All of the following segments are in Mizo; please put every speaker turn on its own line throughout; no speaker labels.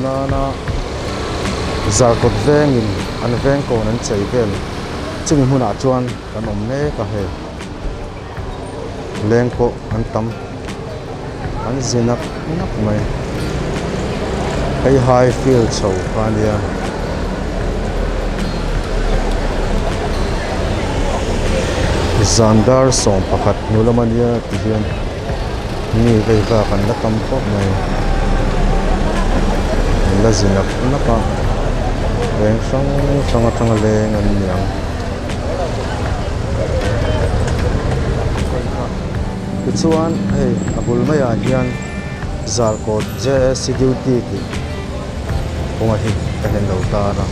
nana Zarkawt vengin an veng kawn an chei vel chumi hmunah chuan kan awm mek a hei leng pawh an tam an zi nak nak mai hei high field chho kha a nia. Zan dar 11 hnu lam a nia ti hian mi vei vak an la tam khawp mai an la zi nak nak a veng hrang hrang atanga leng an ni ang. Tichuan hei a bul maiah hian Zarkawt JSC duty tih kawnga hi ka hian lo tar a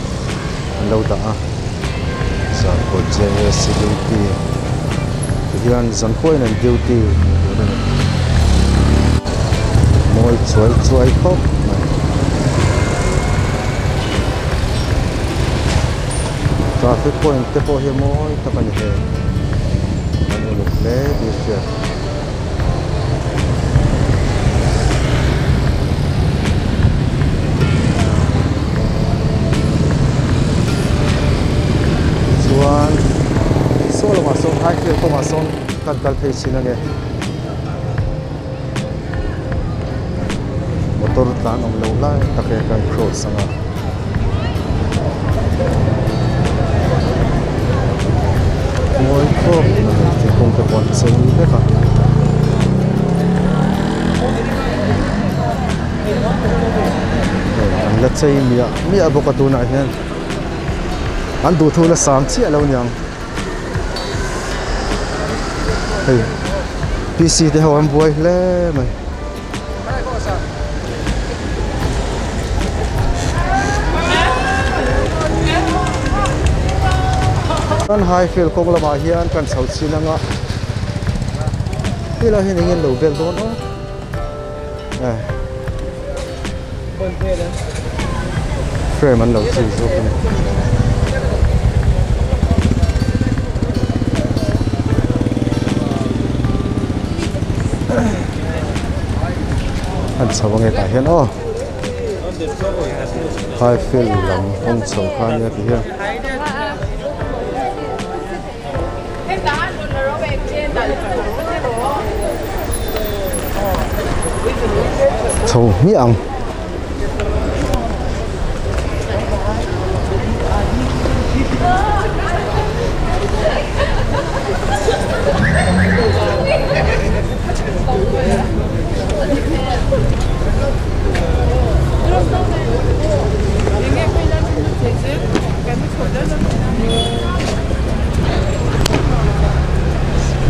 an lo dah a Zarkawt JSC duty ti hian zankuain an duty ni tur a ni mawi chuai chuai khawp mai. Traffic point te pawh hi mawi tak a ni hei an uluk hle tih a hriat. Chuan saw lamah sawn high field kawngah sawn kan kal phei chin a ni motor tlan awm loh lai tak hi kan cross ang a. Mawi khawp mai thingkung te pawh an chei vek a. Hei an la chei miah miah bawk a tunah hian an duhthu la sang chiah lo niang hei P C te ho an buai hle mai. Kan high field kawng lamah hian kan chho chin anga helai hian eng nge an lo vel dawn aw eh frame an lo chei zawk a ni. An chho ange tah hian aw high field lam kawng chho kha ania ti hian. Chho hmiah ang.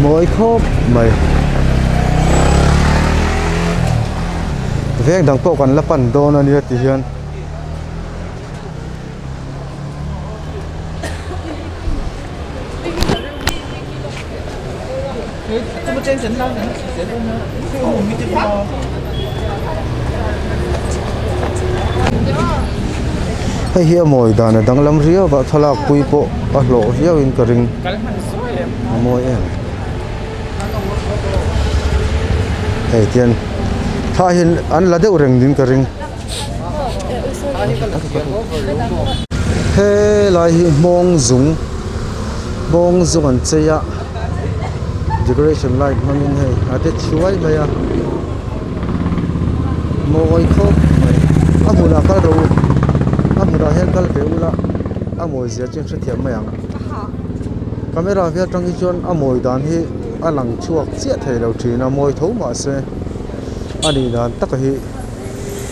Mawi khawp mai veng dang pawh kan la pan dawn a nia ti hian. Hei hi a mawi dan a danglam riau a thlalak pui pawh a hlawh viau in ka ring a mawi em hei tian thla hi an la deuh reng ding ka ring. Helai hi hmawng zung hmawng zung an chei a decoration light hmangin hei a de thuai mai a mawi khawp mai a hmunah kal rawh u a hmunah hian kal ve ula a mawi zia chu in hrethiam mai ang camera vel atang hi chuan a mawi dan hi a lang chhuak chiah thei lo thin a mawi tho mahse a nih dan taka hi.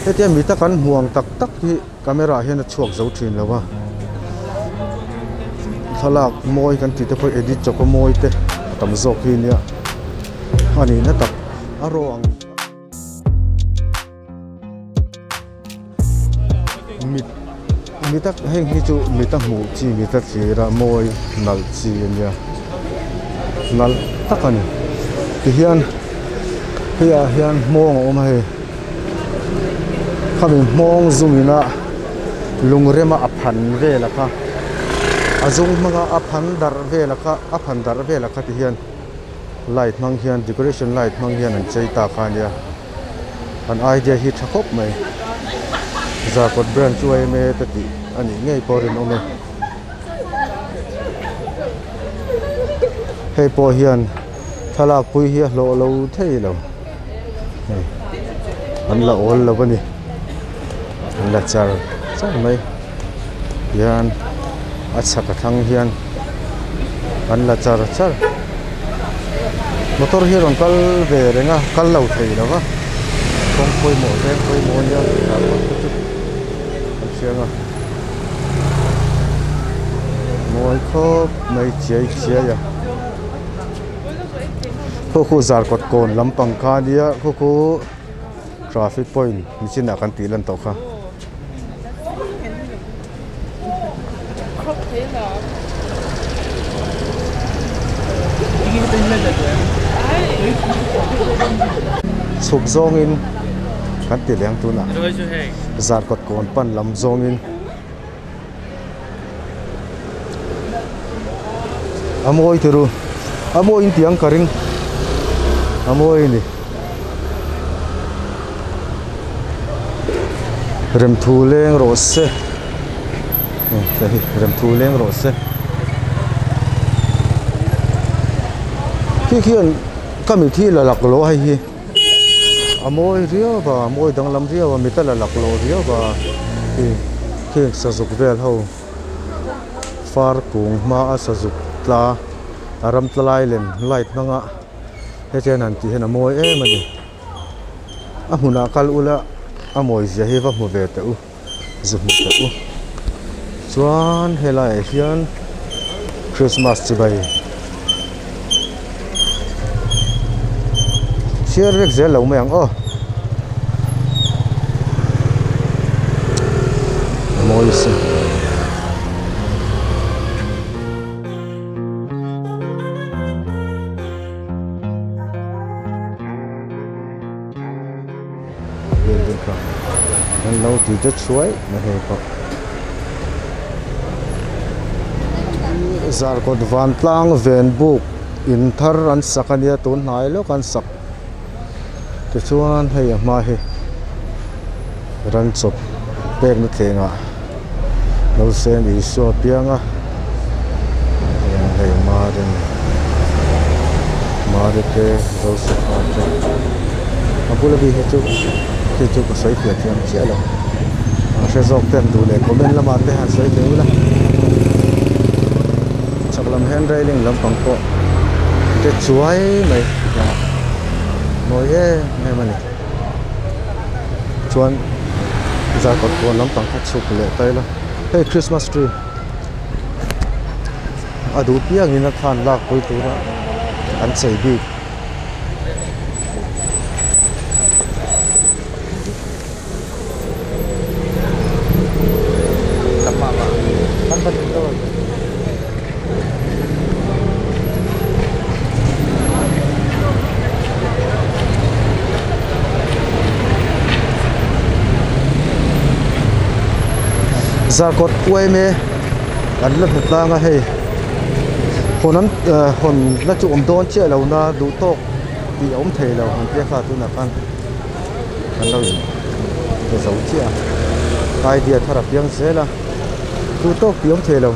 Hetia mita kan hmu ang tak tak hi camera ah hian a chhuak zo thin lo a, thlalak mawi kan tih te pawh edit chawp a mawi te a tam zawk hi nia a nihna tak a raw ang mit mita heng hi chu mita hmuh chi mita thlir a mawi nalh chi a nia nalh tak a ni tihian hei ah hian hmawng a awm a hei. Khami hmawng zungina lungrema a phan vel a kha a zung hmanga a phan darh vel a kha a phan darh vel a kha ti hian light hmang hian decoration light hmang hian an chei ta kha ania an idea hi tha khawp mai. Zarkawt branch yma te tih a nih ngei pawh a rinawm e. Hei pawh hian thlalak pui hi a hlawh lo thei lo hei an la awl lo a ni an la char char mai hian a chhak a thlang hian an la char char motor hi a rawn kal ve reng a kal lo thei lo va kawng pawimawh veng pawimawh a nia te chu an hriang a mawi khawp mai chiai chiai a khu khu zarkawt kawn lampang kha a nia khu khu traffic point nichinah kan tih lan tawh kha. Chhuk zawngin kan ti leng tunah zarkawt kawn pan lam zawngin a mawi turu a mawi in tih ang ka ring a mawi a ni. Remthu leng rawh se hei remthu leng rawh se khi khian ka mit hi la lak lo a hei hi a mawi riau va a mawi danglam riau a mit a la lak lo riau va hei heng sazuk vel ho far kung hma a sazuk tla a ram tla lai lem light hmanga. Hetiang han tih hian a mawi em a ni. A hmunah kal ula a mawi zia hi va hmu ve teh u, zu hmu teh u. Chuan helaiah hian Christmas chibai chhiar vek zel lo mai ang aw. A mawi si. Building kha an lo ti te chhuai na hei pawh Zarkawt vantlang ven buk in thar an sak a nia tun hnai lawk an sak tichuan hei a hma hi ran chawp pekna thlengah. Nausen Isua piang a, heng hei Mari Mari te Joseph-a te a bula mi hi chu khi chu ka sawi fiah thiam chiah lo a hre zawk te an duh leh comment lamah te han sawi thei ula chhak lam hian railing lampang pawh te chuai mai mawi em em a ni. Chuan zarkawt kawn lampang kha chhuk leh ta ila hei christmas tree a duh piangin a khan lak pui tura an chei bik. Zarkawt uaime an la hmu tlang a hei hawn an hawn la chu awm dawn chiah lo na duh tawk tih a awm thei lo an tia kha tunah khan an lo in pe zo chiah a idea thar a piang zel a duh tawk tih a awm thei lo.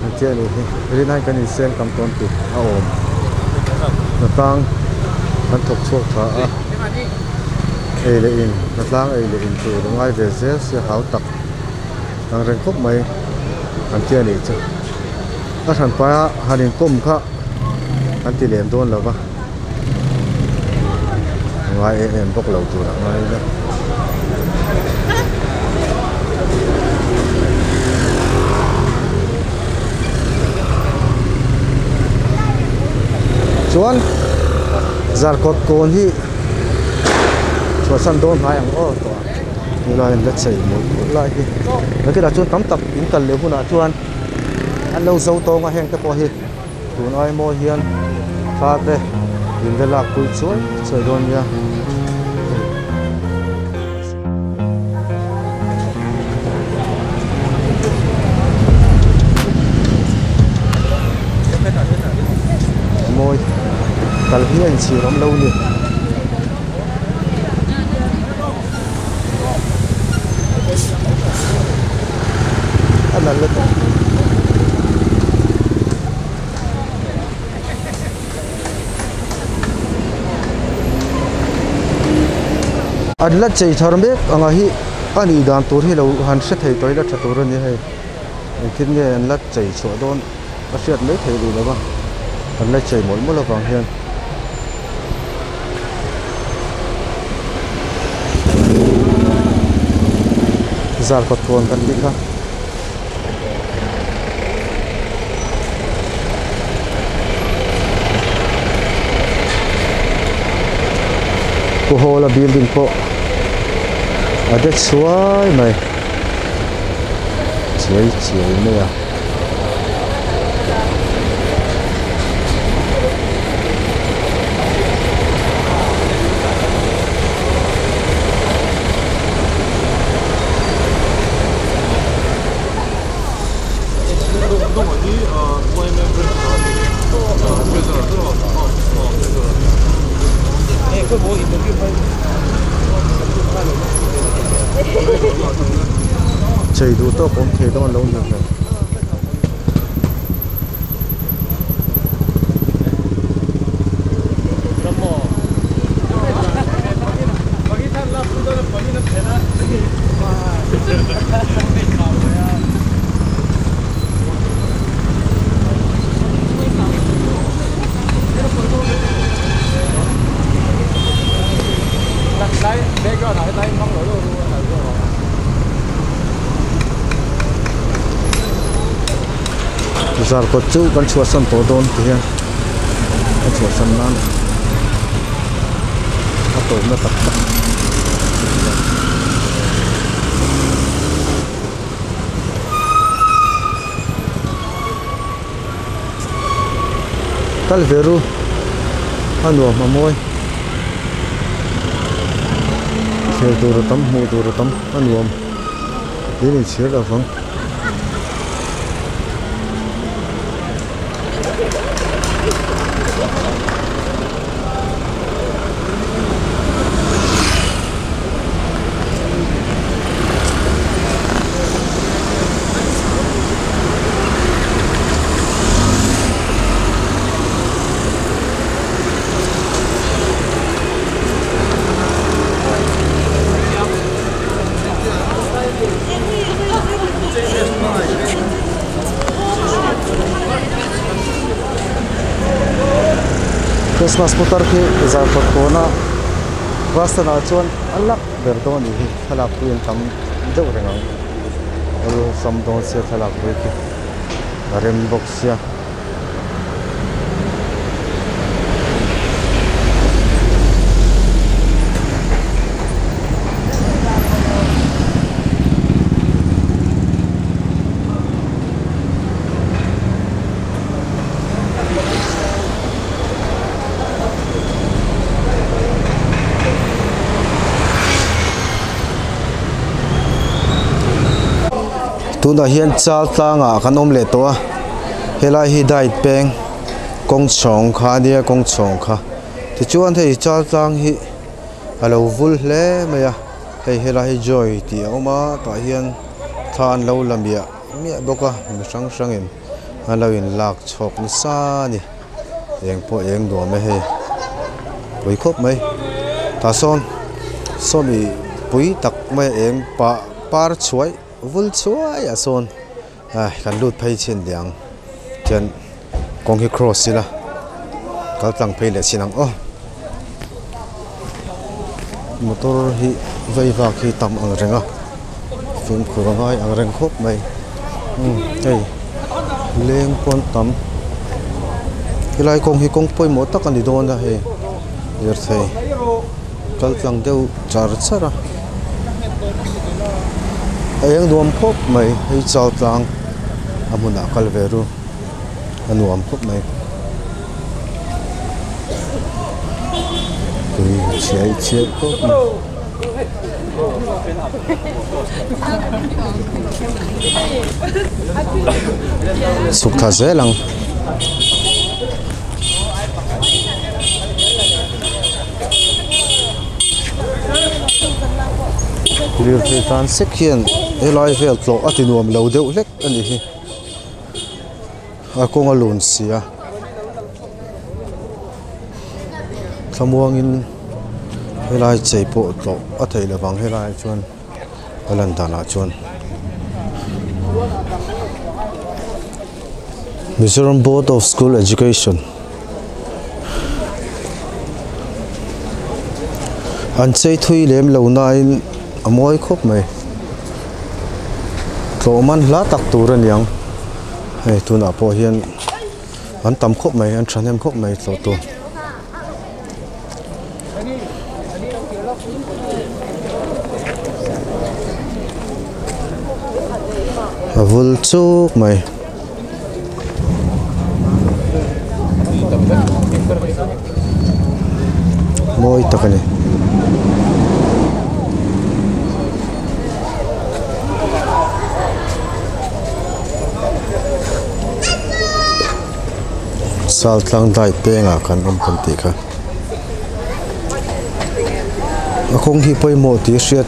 An chiah ni hi rinai kan inseng tam tawn tih a awm hnatlang kan thawk chhuak tha a ei leh in hnatlang ei leh in tur a ngai ve zel sia hau tak ang reng khawp mai an chiah ni chu a hran paia han inkawm kha an ti lem dawn lo va a ngai em em bawk lo tur a ngai ila. Chuan zarkawt kawn hi chhuahsan dawn hnai ang aw tawh a helai an la chei mawlh mawlh lai hi nakinah chuan tam tak in kal leh hunah chuan an lo zo tawng a heng te pawh hi. Tun ai maw hian thla te in la lak pui chuai chuai dawn nia. Mawi kal hi a inchhir awm lo ni. nalh lutuk. An la chei thar mek anga hi a nih dan tur hi lo han hre thei tawh ila tha tur a ni hei engtin nge an la chei chhuah dawn a hriat mai thei duh lo va an la chei mawlh mawlh avang hian. Zarkawt kawn kan tih kha. Pu Hawla building pawh a de chhuai mai chiai chiai mai a. Chei duh tawk awm thei dawn lo ni hmel. Zarkawt chu kan chhuahsan tawh dawn ti hian a chhuahsan nan a tawpna tak tak kal ve ru a nuam a mawi thlir tur a tam hmuh tur a tam a nuam in inchhir lo vang. Christmas putar khi zarkawt kawna bus stand ah chuan a lak ber dawn a nih hi thlalak pui an tam deuh reng ang awlsam dawn sia thlalak pui khi a rem bawk sia. Tunah hian chal tlangah kan awm leh tawh a helai hi diet peng kawng chhawng kha a nia kawng chhawng kha tichuan hei chal tlang hi a lo vul hle mai a hei helai hi joy tih a awm a tah hian thla an lo la miah miah bawk a mi hrang hrangin an lo in lak chhawk nasa a ni eng pawh eng nuam e hei pui khawp mai tah sawn sawmi pui tak mai a eng pah par chhuai vul chhuai ah sawn ah kan lut phei chhin leh ang chuan kawng hi cross ila kal tlang phei leh chin ang aw motor hi vei vak hi tam ang reng a fimkhur a ngai ang reng khawp mai umm hei leng pawn tam helai kawng hi kawng pawimawh tak a ni dawn a hei lirthei kal tlang deuh char char a. A eng nuam khawp mai hei chau tlang a hmunah kal ve ru a nuam khawp mai tui chhiai chhiai khawp mai. Chhuk thla zel ang. Lirthei tan sek hian Helai vel tlawh a ti nuam lo deuh hlek a nih hi. A kawng a lun si a. Thlamuangin helai chei pawh tlawh a theih lovang helaiah chuan a lan danah chuan. Mizoram Board of School Education an chei thui lem lo nain a mawi khawp mai tlawh man hla tak tur a niang hei tunah pawh hian an tam khawp mai an thahnem khawp mai tlawh tur. A vul chuk mai. Mawi tak a ni. Sal tlang dai pengah khan awm kan tih kha. A kawng hi pawimawh tih hriat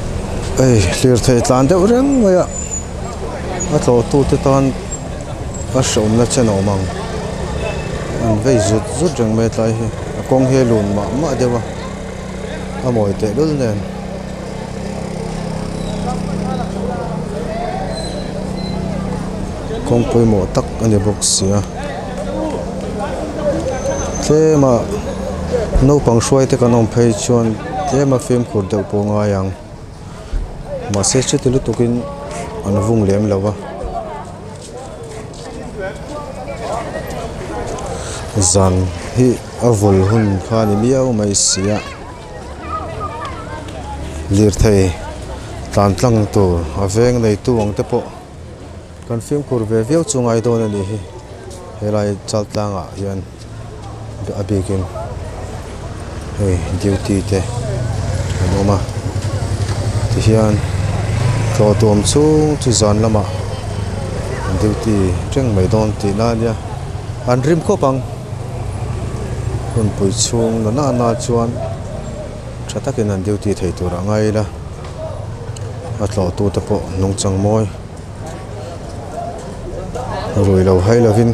hei hlir thei tlan deuh reng mai a a tlawh tu te tan a hrehawmna chen a awm ang an vei zut zut reng mai tlai hi a kawng hi a lun mah mah deuh a a mawi tehlul nen. Kawng pawimawh tak a ni bawk si a tlem a naupang hruai te kan awm phei chuan tlem a fimkhur deuh pawh a ngai ang mahse chuti lutuk in an vung lem lo a zan hi a vul hun kha a ni miau mai si a. Lirthei tlan tlang tur a veng neitu ang te pawh kan fimkhur ve viau chu ngai dawn a nih hi helai chal tlangah hian a bikin hei duty te an awm a tihian tlawh tuam chhung chu zan lamah an duty reng mai dawn tihna a nia an rim khawp ang. Hunpui chhung na na na chuan tha takin an duty thei tur a ngai ila a tlawh tu te pawh nungchang mawi rui lo hai lovin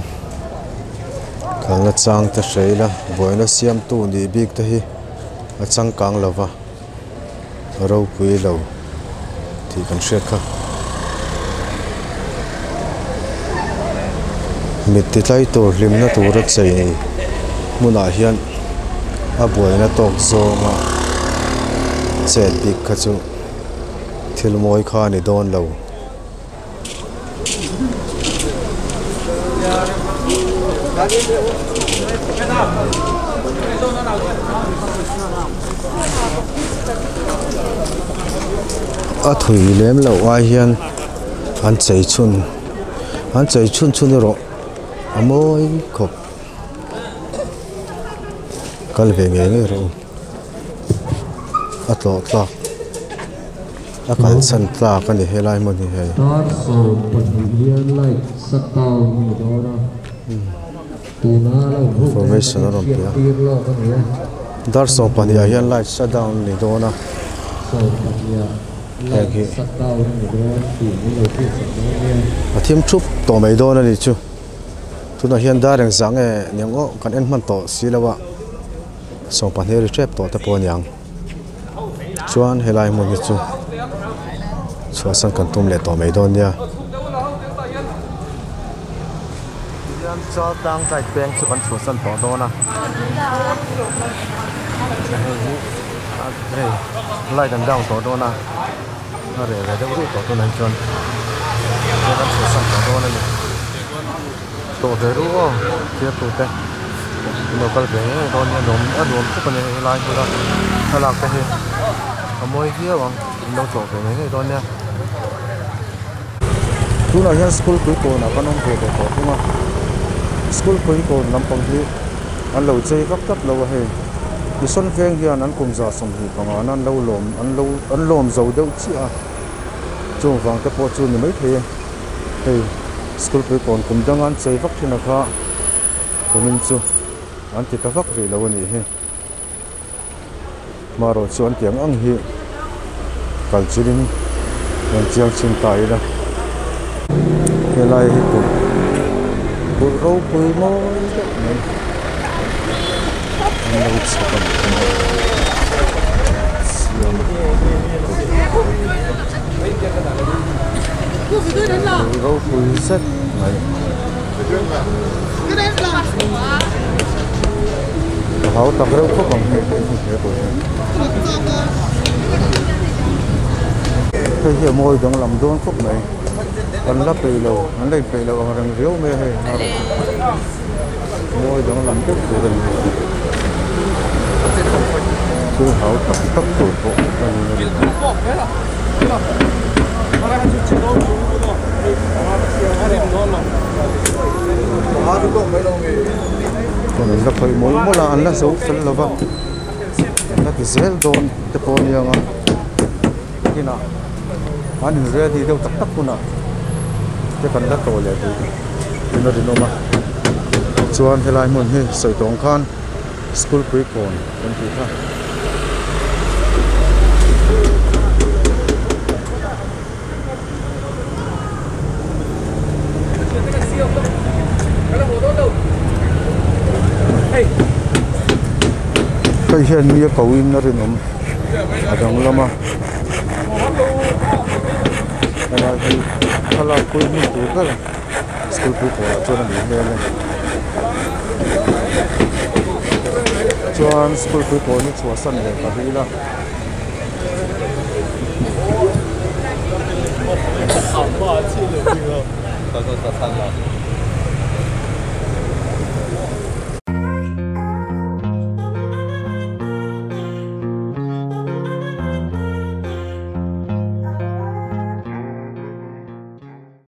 kalna chang te hre ila buaina siamtu nih bik te hi a changkang lova ropui lo tih kan hriat kha. Mit ti tlai tur hlimna tura chei hmunah hian a buaina tawk zawnga chet bik kha chu thil mawi kha a ni dawn lo. A thui lem loh ai hian an chei chhun an chei chhun chhun erawh a mawi khawp kal ve ngei ngei rawh u a tlawh tlak. A kalsan tlak a ni helai hmun hi hei.
Dar 12 hian light shut down a ni dawn a, tuna lo hmuh te
Information a
kan
rawn pe a.
inhriattir lawk a ni a.
Dar 12 ah hian light shut down a ni dawn a.
12 ah
Heng
light
hi.
shut down a ni dawn tih min lo hriatsak dawn nia.
A thim thup tawh mai dawn a ni chu. Tunah hian dar engzah nge niang aw kan en hman tawh si lo a, 12 ri tep tawh te pawh a niang. Chuan helai hmun hi chu chhuahsan kan tum leh tawh mai dawn nia. Tihian Chaltlang Guide peng chu kan chhuahsan tawh dawn a. Hei hi hei light an down tawh dawn a, a reh ve deuh ruih tawh tunah hi chuan tihian kan chhuahsan tawh dawn a ni. Tawh ve ruh aw thirtute an lo kal ve ngei dawn nia nuam a nuam khawp a ni hei helai hmuna thlalak te hi a mawi viau ang an lo tlawh ve ngei ngei dawn nia. Tunah hian school pui kawnah kan awm ve leh tawh thung a school pui kawn lampang hi an lo chei vak tlat lo a hei mission veng hian an kum 25 na an lo lawm an lo an lawm zo deuh chiah a chung vang te pawh chu ni maithei e. Hei school pui kawn kum danga an chei vak thin a kha kumin chu an ti ta vak rih lo a nih hi marawh chu an tiang ang hi kal chilin Rawn chiang chhin ta ila helai hi kulh kulh ropui mawi deuh mai an lo chhawp a ni siam kulh ropui zet mai. A hau tak reuh khawp ang hei he kulh hi. Hei hi a mawi danglam dawn khawp mai an la peih lo an la inpeih loh ang reng riau mai a hei mawi danglam deuh tur a ni thil hau tak tak tur pawh a ni a ni. Chuan an la khawih mawlh mawlh a an la zo fel lo va. An la ti zel dawn te pawh a ni ang a kinah an in ready deuh tak tak hunah te kan la tawh leh duh in a rinawm a chuan helai hmun hi sawi tawh ang khan school pui kawn kan tih kha. Hei hian mi a ko in a rinawm a danglam a helai hi thlalak pui hmun tur ber school pui kawrah chuan a nih hmel a chuan school pui kawr hi chhuahsan leh ta rih ila.